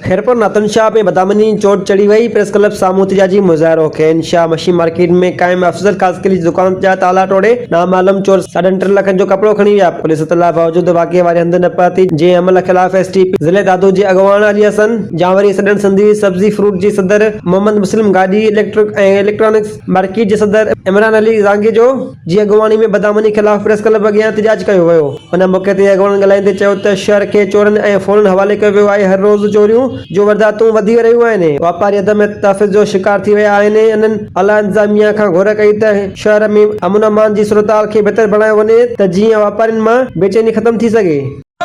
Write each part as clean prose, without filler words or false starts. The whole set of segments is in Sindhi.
خيرپور ناٿن شاهه ۾ بدامني چوٽ چڙهي وئي، پريس ڪلب سامهون احتجاجي مظاهرو، کين شاهه مشين مارڪيٽ ۾ قائم افضل خاصخيلي جي دڪان جا تالا ٽوڙي نامعلوم چور ساڍن ٽن لکن جو ڪپڙو کڻي ويا، پوليس اطلاع باوجود واقعي واري هنڌ نه پهتي، جنهن عمل خلاف ايس ٽي پي ضلعي دادو جي اڳواڻ علي حسن جانوري، سڏڻ سنڌي سبزي فروٽ جي صدر محمد مسلم گاڏهي، اليڪٽرڪ ۽ اليڪٽرانڪس مارڪيٽ جي صدر عمران علي زانگيجو جي اڳواڻي ۾ بدامني خلاف پريس ڪلب اڳيان احتجاج ڪيو ويو. ان موقعي تي اڳواڻن ڳالهائيندي چيو ته شهر کي چورن ۽ ڦورن حوالي ڪيو ويو آهي هر روز چوريون جون ورداتون وڌي رهيون آهن واپاري عدم تحفظ جو شڪار ٿي ويا آهن انهن اعليٰ انتظاميا کان گهر ڪئي ته شهر ۾ امن امان جي صورتحال کي بهتر بڻايو وڃي ته جيئن واپارين مان بيچيني ختم ٿي سگهي.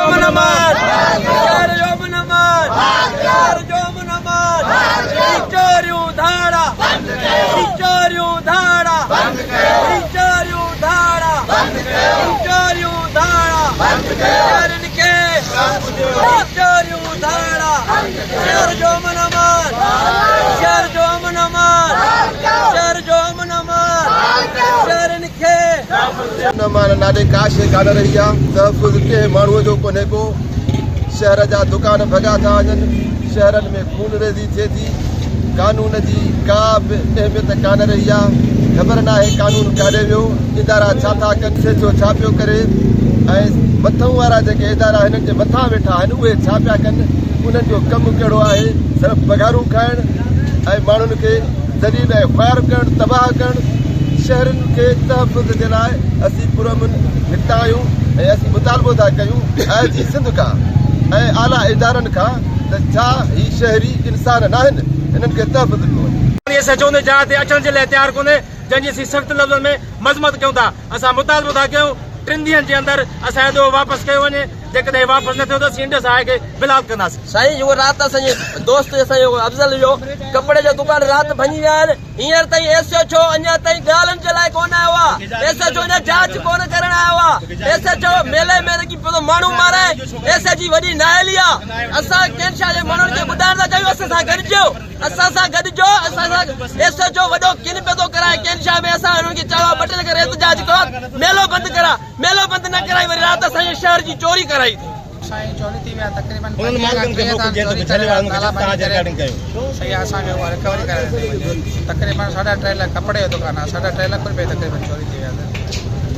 امن امان شهر جو امن امان شهر جو امن امان هي چوريون ڌاڙا هي چوريون ڌاڙا هي چوريون ڌاڙا هي چوريون ڌاڙا شهرين کي هي چوريون ڌاڙا شهر جو امن امان شهر جو امن امان شهر جو امن امان شهرين کي. ان مان نالي ڪا شيء ڪانه رهي آ. تحفظ ڪنهن ماڻهوء جو ڪونهي ڪو. شهر جا دڪان ڀڳا ٿا وڃن. شهرن ۾ خونريزي ٿئي ٿي. قانون جي ڪا به اهميت ڪانه رهي آ. خبر ناهي قانون ڪاڏي ويو. ادارا ڇا ٿا ڪن. ايس ايڇ او ڇا پيو ڪري ۽ مٿئون وارا جيڪي ادارا هنن جي مٿان ويٺا آهن اهي ڇا پيا ڪن. انهن جو ڪم ڪهڙو آهي. صرف پگهارون کائڻ ۽ ماڻهن کي ذليل ۽ خوار ڪرڻ، تباهه ڪرڻ. شهرين کي تحفظ جي لاء اسين پرامن نڪتا آهيون ۽ اسين مطالبو ٿا ڪيون آء جي سنڌ کان ۽ اعليٰ ادارن کان ته ڇا هي شهري انسان ناهن هنن کي تحفظ ڏنو وڃي. ايس ايڇ او ان جاء تي اچڻ جي لاء تيار ڪونهي جنهن جي اسين سخت لفظن ۾ مذمت ڪيون ٿا اسان مطالبو ٿا ڪيون ٽن ڏينهن جي اندر اسان جو ڏوهه واپس ڪيو وڃي جيڪڏهن واپس نه ٿيو ته اسين انڊس هاء کي بلاڪ ڪنداسين. سائين جيڪو رات اسان جي دوست اسان جو افضل جو ڪپڙي جو دڪان رات ڀڃي ويا آهن هينئر تائين ايس ايڇ او اڃا تائين ڳالهين جي لاء ڪونه آيو آ ايس ايڇ او اڃا جاچ ڪونه ڪرڻ آيو آ ايس ايڇ او ميلي ۾ لڳي پيو ٿو ماڻهو مارائي ايس ايڇ جي وڏي نااهلي آ اسان ڪينشا جي ماڻهن کي ٻڌائڻ ٿا چاهيون اسان سان گڏجو اسان سان گڏجو اسان سان ايس ايڇ او وڏو ڪن پيو ٿو ڪرائي ڪينشا ۾ اسان هنن کي چيو آ ٻه ٽي لک احتجاج ڪيو ميلو بند ڪرا ميلو بند نه ڪرائي وري رات اسان جي شهر جي چوري ڪرائي ٿي. سائين چوري ٿي ويا تقريبن 25 کان 30 هزار چوري ڪري ويا تالا ڀڃي ڪري صحيح اسان کي اها رڪوري ڪرائي ڏني وڃي تقريبن ساڍا ٽي لک ڪپڙي جو دڪان آهي ساڍا ٽي لک روپيه تقريبن چوري ٿي ويا.